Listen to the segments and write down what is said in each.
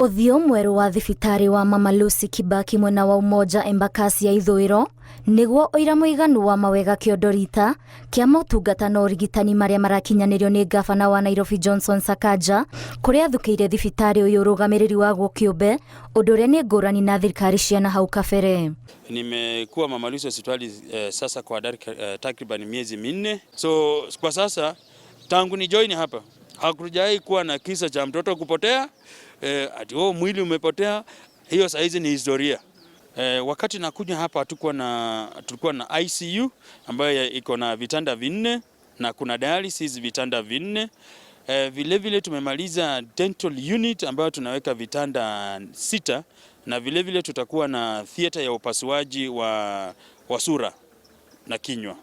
Ũthiũ mwerũ wa thibitarĩ wa Mama Lucy Kibaki mwena wa Umoja Embakasi ya ithũĩro nĩguo ũira mũiganu wa mawega kĩondo rita kĩa motungata na ũrigitani marĩa marakinyanĩrio nĩ ngabana wa Nairobi Johnson Sakaja kũrĩa athukĩire thibitarĩ ũyũ ũrũgamĩrĩri waguo kĩũmbe, ũndũ ũrĩa nĩ ngũrani na thirikari cia na hau kabere. Nimekuwa Mama Lucy hospitali sasa kwa takriban miezi 4. So kwa sasa tangu ni join hapa hakujawahi kuwa na kisa cha mtoto kupotea, ati oh, mwili umepotea. Hiyo saizi ni historia. Wakati nakuja hapa tulikuwa na ICU ambayo iko na vitanda 4 na kuna dialysis vitanda 4. Vile vile tumemaliza dental unit ambayo tunaweka vitanda 6 na vile vile tutakuwa na theater ya upasuaji wa sura na kinywa,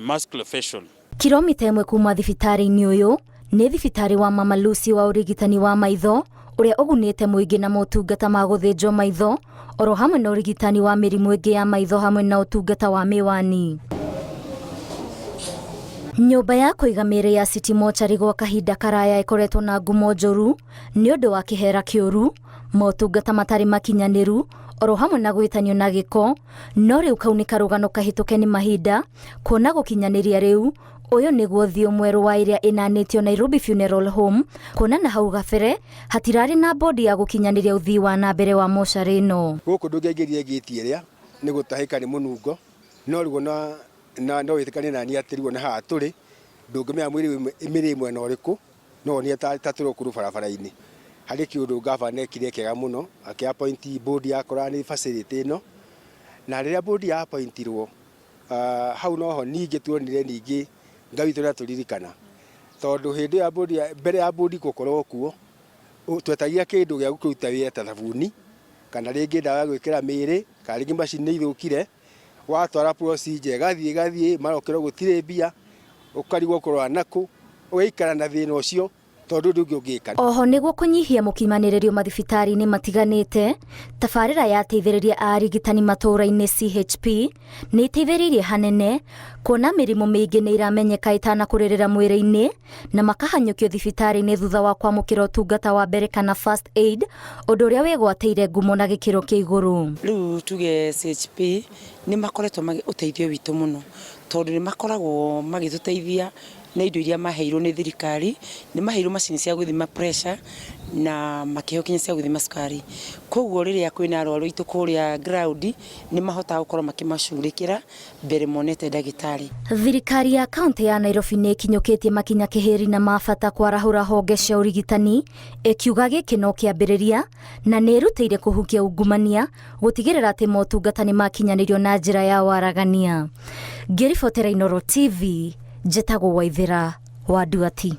maxillofacial. Kilomita 1 kuma thibitarĩ-inĩ ũyũ nĩ thibitarĩ wa Mama Lucy wa ũrigitani wa maitho ũrĩa ũgunĩte mũingĩ na motungata ma gũthĩnjwo maitho oro hamwe na ũrigitani wa mĩrimũ ĩngĩ ya maitho hamwe na ũtungata wa mĩwani. Nyũmba ya kũiga mĩĩrĩ ya City Mortuary gwa kahinda karaya ĩkoretwo na ngumo njũru nĩ ũndũ wa kĩhera kĩũru, motungata matarĩ makinyanĩru oro hamwe na gwĩtanio na gĩko, no rĩu kau nĩ karũgano kahĩtũke nĩ mahinda kuona gũkinyanĩria rĩu ũyũ nĩguo ũthiũ mwerũ wa ĩrĩa ĩnanĩtio Nairobi Funeral Home, kuona na hau gabere hatirarĩ na bodi ya gũkinyanĩria ũthii wa na mbere wa mocarĩ ĩno. Gũkũ ndũngĩaingĩrire ngĩti ĩrĩa nĩ gũtahĩka nĩ mũnungo, no rĩu na no wĩtĩkanie na niĩ atĩ rĩu ona haha tũrĩ ndũngĩmenya mĩrĩ mwena ũrĩkũ, no wonire ta tũrĩ kũrũ barabara-inĩ. Harĩ kĩũndũ gavana ekire kĩega mũno, akĩ appoint board ya kũrani facility ĩno, na rĩrĩa board ya appointirwo, hau noho ningĩ tuonire ningĩ Ngai witũ nĩatũririkana, tondũ hĩndĩ ya board mbere ya board gũkorwo kuo twetagia kĩndũ gĩa gũkĩruta wĩra ta thabuni kana rĩngĩ ndawa ya gwĩkĩra mĩĩrĩ kana rĩngĩ macini nĩ ithũkire, watwara procedure ĩgathiĩ marokĩrwo gũtirĩ mbia, ũkarigwo kũrora nakũ, ũgaikara na thĩna ũcio tondũ ndũ ũngĩ ũngĩka. Oho nĩguo kũnyihia mũkimanĩrĩrio mathibitarĩ-inĩ matiganĩte, tabarĩra ya ateithĩrĩria a arigitani matũũra-inĩ CHP nĩ ĩteithĩrĩirie hanene kuona mĩrimũ mĩingĩ nĩ ĩramenyeka ĩtanakũrĩrĩra mwĩrĩ-inĩ na makahanyũkio thibitarĩ-inĩ thutha wa kwamũkĩra ũtungata wa mbere kana first aid, ũndũ ũrĩa wĩgwatĩire ngumo na gĩkĩro kĩa igũrũ. Rĩu tuge CHP nĩ makoretwo ũteithio witũ mũno tondũ nĩ makoragwo magĩtũteithia na indo iria maheirwo nĩ thirikari, nĩ maheirwo macini cia gũthima pressure na makĩheo kinya cia gũthima cukari. Koguo rĩrĩa kwĩna arwaru aitũ kũrĩa ground nĩ mahotaga gũkorwo makĩmacugurĩkĩra mbere monete ndagĩtarĩ. Thirikari ya kaunti ya Nairobi nĩ ĩkinyũkĩtie makinya kĩhĩri na mabata kwarahũra honge cia ũrigitani, ĩkiuga gĩkĩ no kĩambĩrĩria na nĩ ĩrutĩire kũhukia ungumania gũtigĩrĩra atĩ motungata nĩ makinyanĩrio na njĩra ya waragania. Ngĩribotera Inooro TV, njĩtagwo Waithĩra wa Nduati.